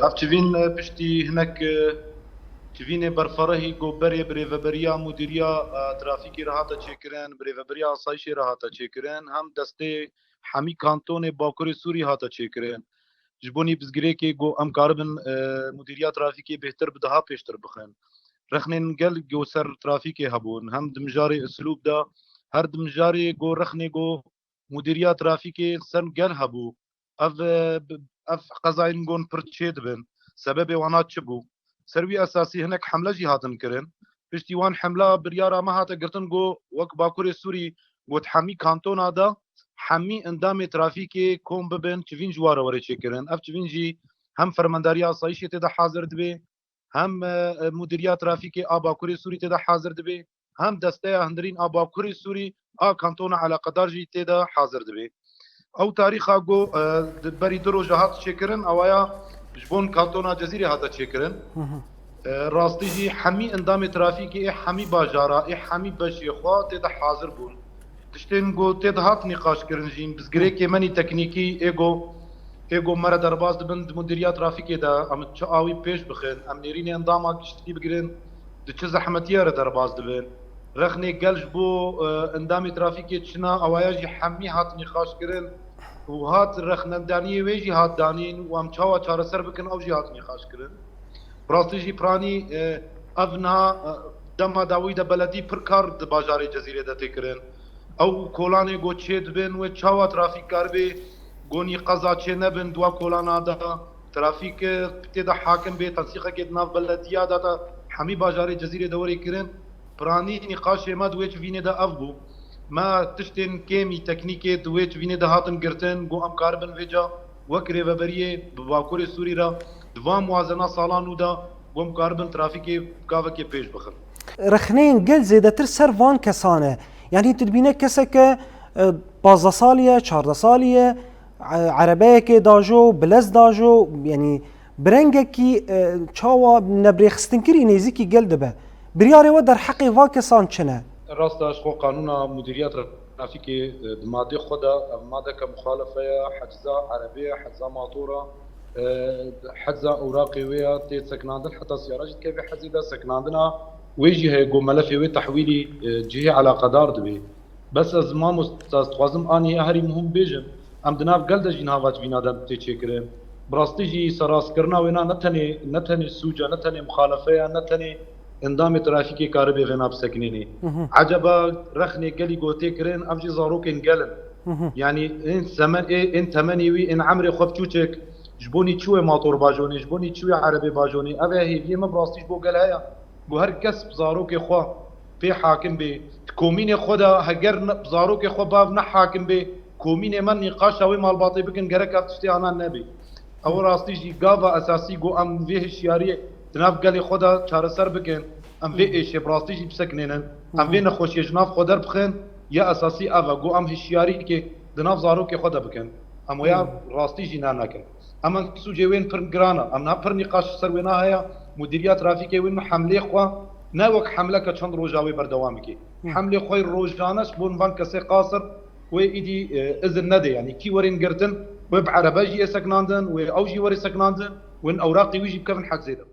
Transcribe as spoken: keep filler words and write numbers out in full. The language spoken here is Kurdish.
Ev çivîn, e, piştî hinek, e, çivînê berferehî ku berê birêveberiya mudîriya, e, trafîkê re hate çêkirin, birêveberiya asayişê re hate çêkirin, hem destê hemî kantonê Bakurê Sûrî hate çêkirin. Ji bo nî bizgirêkê ku em karibin, e, mudîriya trafîkê bêhtir bi daha pêştir bixin. Rexnên gel ku ser trafîkê hebûn, hem di mijarê uslûb de, her di mijarê ku rexnê ku mudîriya trafîkê ser gel hebû. Ev, e, bi-, ev qezayên gon pir çê dibin. Sebebê wana çi bû? Ser wî esasî hinek hemle jî hatin kirin. Piştî wan hemla biryara me hate girtin ku wek Bakurê Sûrî got hemî kantona de hemî endamê trafîkê kom bibin, çivîn ji wa re were çêkirin. Ev çivîn jî hem Fermendariya Asayişê tê de hazir dibe, hem, e, e, Mudîriya Trafîkê a Bakurê Sûrî tê de hazir dibe, hem Desteya Hundirîn a Bakurê Sûrî a kantona eleqedar jî tê de hazir dibe. Ew tarîxa ku, e, di berî du roja hat çêkirin, awaya ji bon kantona Cezîrê hate çêkirin. E, rastî jî hemî endamê trafîkê ê hemî bajara, ê hemî beşê xwe tê de hazir bûn. Tiştên ku tê de hat nîqaş kirin jî, bizgirêkê me nî teknîkî ê ku, ê ku me re derbas dibin di mudîriya trafîkê de, em çi awî pêş bixin, em nêrînê endama giştî bigirin, di çi zehmetiye re derbas dibin. Rexnê gel ji bo, e, endamê trafîkê çina, awaya jî hemî hat nîqaş kirin û hat rexnedaniyê wê jî hat danîn û em çawa çareser bikin, ew jî hat nîqaş kirin. Bi rastî jî piranî, e, ev niha, e, dema dawî de beledî pir kar di bajarê Cezîrê de tê kirin. Ew kolanê ku çê dibin wê çawa trafîk karibê gonî qeza çê nebin di wa kolana de. Trafîk, e, tê de hakim bê, tensîqekê di nav belediya de, de hemî bajarê Cezîrê de werê kirin. Piranî nîqaşê me di wê çivînê de ev bû. Me tiştên kêmî teknîkê di wê çivînê de hatin girtin, ku em karibin vêca wek rêveberiyê bi Bakurê Sûrî re di van muwazena sala nû de, ku em karibin trafîkê gavekê pêş bixin. Rexneyên gel zêdetir ser van kesan e. Yanî tu dibîne keseke, e, pazdeh salî ye, çardeh salî ye, e, erebeyekê dajo, bilez dajo, yanî bi rengekî, e, çawa nebrêxistinkirî nêzîkî gel dibe. Biryarê we derheqê van kesan çi ne? Rast e, ji xwe qanûna mudîriya trafîkê, e, di madê xwe de, ev madeke muxalefe ye, hecza erebê ye, hecza matora, e, hecza ewraqê wê ya tê sekinandin, heta siyara jî dikeve hezê de sekinandina wê jî heye, ku melefê wê tehwîlî, e, cihê eleqedar dibe. Bes ez mamosta, ez dixwazim anî herî muhim bêjim. Em di nav gel de jî niha va civîna de tê çêkirin. Bi rastî jî serrastkirina wêna ne tenê, ne tenê sûc e, ne tenê muxalefe ye, ne tenê endamê trafîkê karibe vêna bisekinênê. Mhm. Eceba rexnê gelî ku tê kirin, ev jî zarokên gel in. Mhm. Yanî ên semen-, ê-, ên temenê wî, ên emrê xwe biçûçik, ji bo nî çi wê mator bajonê, ji bo nî çi wê erebê bajonê. Ev e hêviyê me bi rastî ji bo gel heye. Ku her kes bi zarokê xwe pê hakim bê. Di komînê xwe de heger ne, bi zarokê xwe bav ne hakim bê, komînê me nîqaşa wê malbatê bikin, gerek ev tiştê ana nebê. Ew rastî jî gava esasî ku em vê hişyariyê di nav gelê xwe de çareser bikin, em vê êşê bi rastî jî bisekinênin, em vê nexweşiyê ji nav xwe derbixin, ya esasî ev e ku em hişyarîkê di nav zarokê xwe de bikin. Em wêya rastî jî ne nekin. Em, em sûcê wên pir giran e. Em niha pir nîqaş ser wêna heye. Mudîriya trafîkê wê hemlê xwe ne wek hemleke çend roja wê berdewam bike. Hemlê xwe rojane ji bo van kesê qasir wê îdî, e, izin nede. Yanî kî werên girtin, wê bi erebe jî yê sekinandin, wê ew jî werê sekinandin, wên ewraqê wî jî bikevin hedzê de.